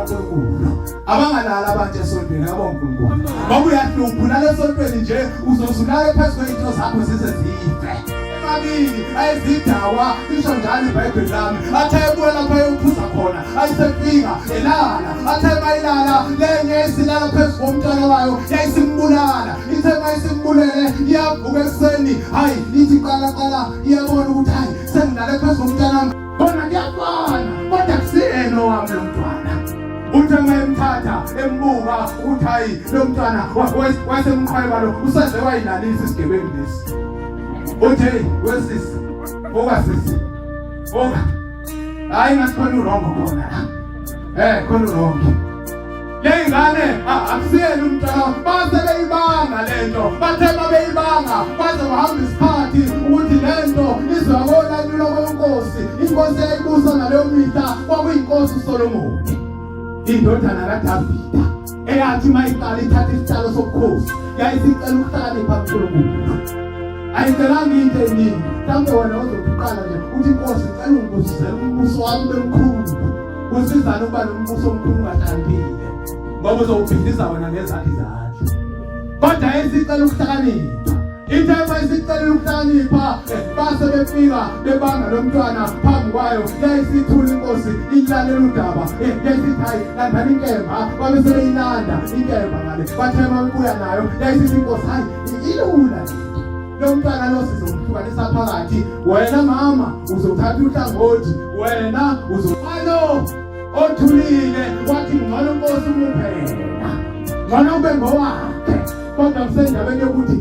kaNkulunkulu. Abangalala abantu esontweni abo uNkulunkulu. Ngoba uyahlupha ulala esontweni nje uzozulala phezu kweyinto zakho zize zife. Amabili ayezidawa lisho njalo iBhayibheli lami. Athe ebuya lapha eyophuza khona ayisefika elala. Athe mayilala lenye esilala phezu komntwana wayo yayisimbulala. Ithe mayisimbulele iyavuka ekuseni hayi ithi qala qala iyabona ukuthi hayi sengilale phezu komntwana Kona kuyafana kodwa kusiyena owami lo mntwana. Uthe uma emthatha embuka ukuthi hayi lo mntwana wayesemqhweba lo useze wayilalisa isigebengu lesi. Uthi hey wesisi vuka sisi vuka. Hayi ngathi khona urongo khona la. Eh khona urongo. Le ngane akusiyena umntwana base beyibanga lento bathe babeyibanga baze kuhamba isikhathi ukuthi lento izwakolanyulwa kwenkosi inkosi eyayibusa ngaleyo mihla kwakuyinkosi uSolomoni indodana kaDavida eyathi uma iqala ithatha isihlalo sobukhosi yayisicela ukuhlakanipha kuNkulunkulu ayicelanga into eningi mhlawumbe wena uzoqala nje uthi inkosi cela ungibusisele umbuso wami bemkhulu Kusizana ukuba nombuso omkhulu ungahlakaniphile ngoba uzowubhidliza wena ngezakhe izandla. Kodwa esicela ukuhlakanipha. Ithe uma isicela ukuhlakanipha base befika bebanga lo mntwana phambi kwayo yayisithula inkosi ilalela udaba yayisithi hayi landani inkemba babe sebeyilanda inkemba ngale bathe uma bebuya nayo yayisithi inkosi hayi ilula lo mntwana lo sizomhlukanisa phakathi wena mama uzothatha uhlangothi wena uzofano othulile wathi ngcono nkosi umuphela ngcono ube ngowakhe kodwa kusendabeni yokuthi.